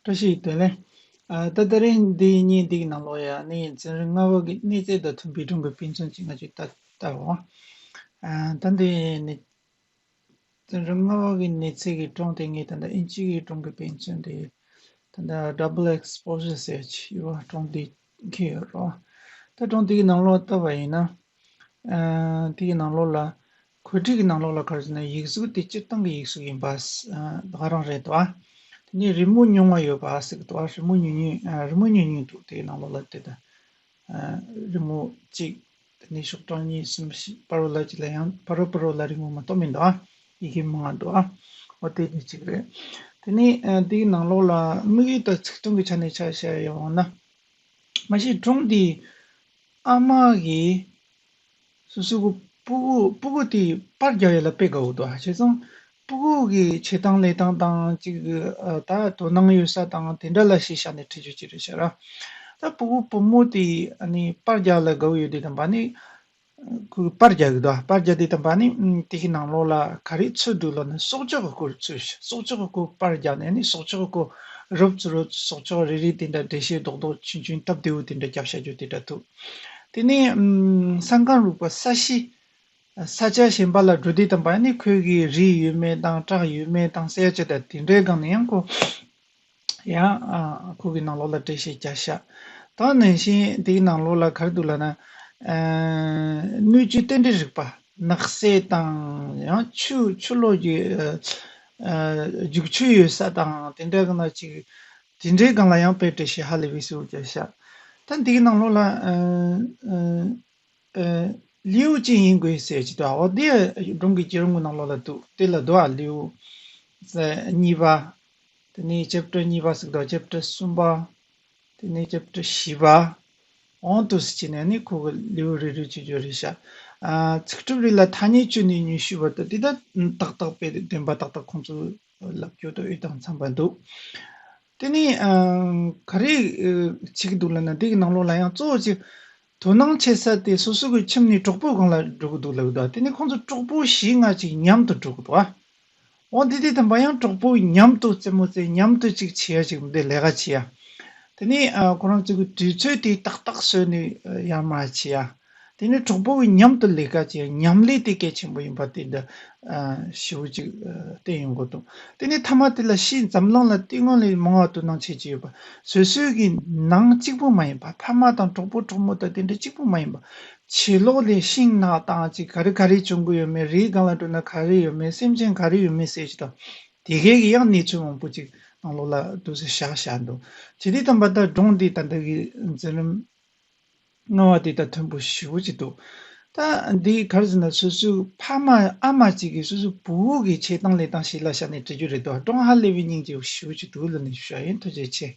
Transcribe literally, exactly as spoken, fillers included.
བཀྲ་ཤིས་བདེ་ལེགས། ཨ། ད་ད་རིང་འདི་ཉིན་འདིའི་ནང་ལོགས་ཡ་ནི་འཛིན་རིམ་ལྔ་པ་གི་གནས་ཚད་དང་མཐུན་པའི་སྒྲུང་གི་དཔེ་མཚོན་ཅིག་ང་ཚོས་ལྟ་ལྟ་འོང་། ཨ། ད་འདི་ནི་འཛིན་རིམ་ལྔ་པ་གི་གནས་ཚད་ཀྱི་སྒྲུང་དེ་ངས་ད་ལྟ་དབྱིན་ཇི་གི་སྒྲུང་གི་དཔེ་མཚོན་དེ། ད་ལྟ་Double Exposure ཟེར་ཅིག་ཡོད་པ། སྒྲུང་འདི་འཁྱེར་ཡོད་རོ། ད་སྒྲུང་འདི་གི་ནང་ལོགས་ལྟ་བ་ཡིན་ན། ཨ། དེའི་ནང་ལོགས་ལ། འཁོད་སྒྲིག་གི་ནང་ལོགས་ལ་ག་རེ་ཟེར་ན། ཡིག་གཟུགས་དེ་སྤྱིར་བཏང་གི་ཡིག་གཟུགས་ཡིན་པ། ཨ། ད་ག་རང་རེད་དོ། དེ་ནས་རི་མོ་ཉུང་བ་ཡོད་པ་ཟེར་གི་འདུག་ཨ། རི་མོ་ཉུང་ཉུང་། ཨ། རི་མོ་ཉུང་ཉུང་འདུག་དེའི་ནང་ལོགས་ལ་དེ་ད། ཨ། རི་མོ་གཅིག་དེ་ནས་ཤོག་གྲངས་གཉིས་གསུམ་བཞི་བར་དུ་ལ་གཅིག་ལ་ཡང་བར་དུ་བར་དུ་ལ་རི་མོ་མ་གཏོགས་མི་འདུག་ཨ། ཡི་གེ་མང་བ་འདུག་ཨ། འོ་དེ་ནི་གཅིག་རེད། དེ་ནས། ཨ། དེའི་ནང་ལོགས་ལ་དམིགས་ཡུལ་དང་ཚིག་དོན་གྱི་ཆ་ནས་ཆ་བཞག་ཡོང་ན། མ་གཞི་སྒྲུང་འདི་ཨ་མ་གིས་སོ་སོ་གི་སྤུ་གུ་སྤུ་གུ་དེ་པར་རྒྱག་ཡ་ལ་དཔེ་དགའ་བོ་འདུག་ཨ། བྱས་ཙང་སྤུ་གུ་གི་བྱེད་སྟངས་ལས་སྟངས་དང་གཅིག་ཨ། ད་དོ་སྣང་ཡོད་ས་དང་དེ་འདྲ་ལ་གཞི་བཞག་ནས་བྲིས་རྒྱུ་ཅིག་རེད་ཤག་ར། ད་སྤུ་གུ་བུ་མོ་དེ་ཨ་ནི་པར་རྒྱག་ལ་དགའ་བོ་ཡོད་དུས་ཙམ་པ་ནི། ཁོས་པར་རྒྱག་གི་འདུག་པར་རྒྱག་དུས་ཙམ་པ་ནི། ཨ། དེ་གི་ནང་ལོགས་ལ་ག་རེ་ཚུད་འདུག་ལབ་ན། སྲོག་ཆགས་ཀྱི་སྐོར་ཚུད། སྲོག་ཆགས་ཀྱི་སྐོར་པར་རྒྱག་ནས་ནི་སྲོག་ཆགས་ཀྱི་སྐོར་རོབ་ཙམ་རོབ་ཙམ་སྲོག་ཆགས་རེ་རེ་དེ་འདྲ་འགྲེལ་བཤད་རྡོག་རྡོག་ཆུང་ཆུང་སྟབས་བདེ་བོ་དེ་འདྲ་རྒྱབ་བཞག་རྒྱུ་དེ་འདྲ་འདུག་དེ་ནས། ཨམ། ས་ཁང་རུག་པ་ས་གཞི། ས་ཆ་གཞན་པ་ལ་འགྲོ་དུས་ཙམ་པ་ནི་ཁོས་གི་རི་ཡོད་མེད་དང་བྲག་ཡོད་མེད་དང་ཟེར་ཡ་ཅིག་དང་དེ་འདྲའི་སྒང་ནས་ཡང་ཁོ། ཡང་། ཨ། ཁོ་གི་ནང་ལོགས་ལ་འགྲེལ་བཤད་རྒྱག་ཤག་ད་ནང་བཞིན་དེའི་ནང་ལོགས་ལ་ག་རེ་འདུག་ལབ་ན། ཨ། སྣོད་བཅུད་རྟེན་འབྲེལ་རིག་པ། ནགས་ཚལ་དང་ཡང་ཆུ་ཆུ་ལོག་གི། ཨ། ཨ། རྒྱུག་ཆུ་ཡོད་ས་དང་དེ་འདྲའི་སྒང་ལ་ཅིག་དེ་འདྲའི་སྒང་ལ་ཡང་དཔེ་འགྲེལ་བཤད་ཧ་ལས་པའི་གསལ་པོ་རྒྱག་ཤག་ད་འདིའི་ནང་ལོགས་ལ། ཨ། ཨ། ཨ། ལེའུ་གཅིག་ཡིན་དགོས་ཟེར་གྱི་འདུག་འོ་དེ་སྒྲུང་གི་བརྒྱུད་རིམ་གྱི་ནང་ལོགས་ལ་འདུག་དེ་ལ་འདུག་ཨ། ལེའུ་གཉིས་པ། དེ་ནས་ཅེབ་ཊར་གཉིས་པ་ཟེར་གི་འདུག་ཅེབ་ཊར་གསུམ་པ། དེ་ནས་ཅེབ་ཊར་བཞི་པ། འོ་འདུག་སེ་བྱས་ནས་ནི་ཁོ་གི་ལེའུ་རེ་རེ་བྱེད་རྒྱུ་རེད་ཤག་ཨ། ཚིག་གྲུབ་རིགས་ལ་ཐ་སྙད་བཅུ་ནས་ཉི་ཤུ་བར་དུ། དེ་ད་ཏག་ཏག་དཔེ་བདེན་པ་ཏག་ཏག་ཁོང་ཚོ་ལབ་རྒྱུ་དང་འོས་དང་འཚམ་པ་འདུག་དེ་ནས། ཨ། ག་རེ། ཨ། བྱེད་ཀྱི་འདུག་ལབ་ན། དེ་གི་ནང་ལོགས་ལ་ཡང་གཙོ་བོ་གཅིག་དོ་སྣང་བྱེད་ས་དེ་སོ་སོ་གི་ཁྱིམ་ནས་གྲོགས་པོའི་སྒང་ལ་འགྲོ་གི་འདུག་ལབ་ཀྱི་འདུག་དེ་ནས་ཁོང་ཚོ་གྲོགས་པོ་བཞི་ལྔ་ཅིག་མཉམ་དུ་འགྲོ་གི་འདུག་ཨ། འོ་དེ་དུས་ཙམ་པ་ཡང་གྲོགས་པོ་མཉམ་དུ་རྩེད་མོ་རྩེ། མཉམ་དུ་ཅིག་བྱེད་ཡ་ཅིག་འདི་ལས་ཀ་བྱེད་ཡ། དེ་ནས། ཨ། ཁོ་རང་ཚོ་གི་དུས་ཚོད་དེ་ཏག་ཏག་བཟོས་ནས། ཨ། ཡར་མར་བྱེད་ཡ། དེ་ནས་གྲོགས་པོ་གི་མཉམ་དུ་ལས་ཀ་བྱེད་ཡ། མཉམ་ལས་དེ་གལ་ཆེན་པོ་ཡིན་པ་དེ་འདྲ། ཨ། ཞེ་པོ་ཅིག་ཨ། བསྟན་ཡོང་གི་འདུག་དེ་ནས་མཐའ་མ་དེ་ལ་ཕྱིའི་འཛམ་གླིང་ལ་སྟེས་དངོས་ལས་མང་བ་དོ་སྣང་བྱེད་ཀྱི་ཡོད་པ། སོ་སོའི་གི་ནང་གཅིག་པུ་མ་ཡིན་པ། ཕ་མ་དང་གྲོགས་པོ་གྲོགས་མོ་དང་དེ་འདྲ་གཅིག་པུ་མ་ཡིན་པ། ཕྱི་ལོགས་ལས་ཤིང་ནགས་དང་ཅིག་ག་རེ་ག་རེ་བྱུང་གི་ཡོད་མེད། རིའི་སྒང་ལ་འགྲོ་ན་ག་རེ་ཡོད་མེད། སེམས་ཅན་ག་རེ་ཡོད་མེད་ཟེར་ཅིག་དང་། དེ་གའི་གི་ཡང་གནས་ཚུལ་མང་པོ་ཅིག་ནང་ལོགས་ལ་འདུག་སེ་བཞག་བཞག་འདུག་བྱེད་དུས་ཙམ་པ་ད་སྒྲུང་འདི་ད་ལྟ་གི་འཛིན་རིམ་ལྔ་པ་དེ་ད་མཐོན་པོ་ཞེ་པོ་ཅིག་འདུག་ད་འདི་ག་རེ་ཟེར་ན། སོ་སོའི་ཕ་མ་ཨ་མ་གཅིག་གིས་སོ་སོའི་བུ་གུ་གི་བྱེད་སྟངས་ལས་སྟངས་གཞི་ལ་བཞག་ནས་བྲིས་རྒྱུ་རེད་འདུག་སྒྲུང་ཧ་ལས་པའི་སྙིང་རྗེ་པོ་ཞེ་པོ་ཅིག་འདུག་ལབ་ནས་ཞུ་ཡ་ཡིན། ཐུགས་རྗེ་ཆེ།